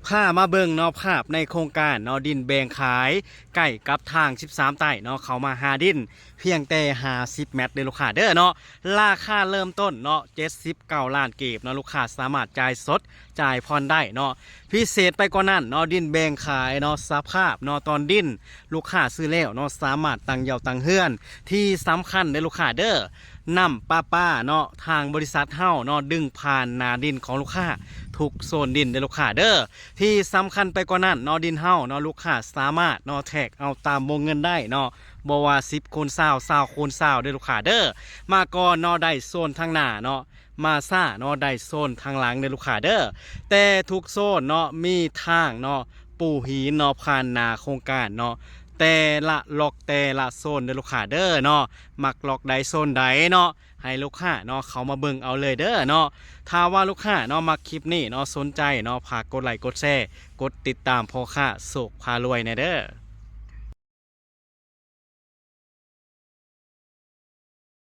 ຂ້າມາເບິ່ງເນາະ ພາບໃນໂຄງການເນາະ ດິນແບ່ງຂາຍ ໃກ້ກັບທາງສິບສາມໃຕ້ເນາະ ເຂົ້າມາຫາດິນ ພຽງແຕ່ຫ້າສິບແມັດເດີລູກຄ້າເດີເນາະ. ລາຄາເລີ່ມຕົ້ນເນາະ ເຈັດສິບເກົ້າລ້ານກີບເນາະ ລູກຄ້າສາມາດຈ່າຍສົດ ຈ່າຍຜ່ອນໄດ້ເນາະ. ພິເສດໄປກວ່ານັ້ນເນາະ ດິນແບ່ງຂາຍເນາະ ສະພາບເນາະ ຕອນດິນລູກຄ້າຊື້ແລ້ວເນາະ ສາມາດຕັ້ງເຍົາຕັ້ງເຮືອນ. ທີ່ສຳຄັນເດີລູກຄ້າເດີ ນ້ຳປະປາເນາະ ທາງບໍລິສັດເຮົາເນາະ ດຶງຜ່ານໜ້າດິນຂອງລູກຄ້າ ທຸກໂຊນດິນເດີລູກຄ້າເດີ. ທີ່ສຳຄັນໄປກວ່ານັ້ນເນາະ ດິນເຮົາເນາະ ລູກຄ້າສາມາດເນາະ ແທກເອົາຕາມວົງເງິນໄດ້ເນາະ ບໍ່ວ່າສິບຄູນຊາວ ຊາວຄູນຊາວເດີລູກຄ້າເດີ. ມາກ່ອນເນາະ ໄດ້ໂຊນທາງໜ້າເນາະ ມາຊ້າເນາະ ໄດ້ໂຊນທາງຫຼັງເດີລູກຄ້າເດີ. ແຕ່ທຸກໂຊນເນາະ ມີທາງເນາະ ປູຫີນເນາະ ຜ່ານໜ້າໂຄງການເນາະ ແຕ່ລະລັອກ ແຕ່ລະໂຊນເດີລູກຄ້າເດີເນາະ. ມັກລັອກໃດໂຊນໃດເນາະ ໃຫ້ລູກຄ້າເນາະ ເຂົ້າມາເບິ່ງເອົາເລີຍເດີເນາະ. ຖ້າວ່າລູກຄ້າເນາະ ມັກຄລິບນີ້ເນາະ ສົນໃຈເນາະ ຝາກກົດໄລກົດແຊ ກົດຕິດຕາມພໍ່ຄ້າໂຊກພາລວຍແດ່ເດີ.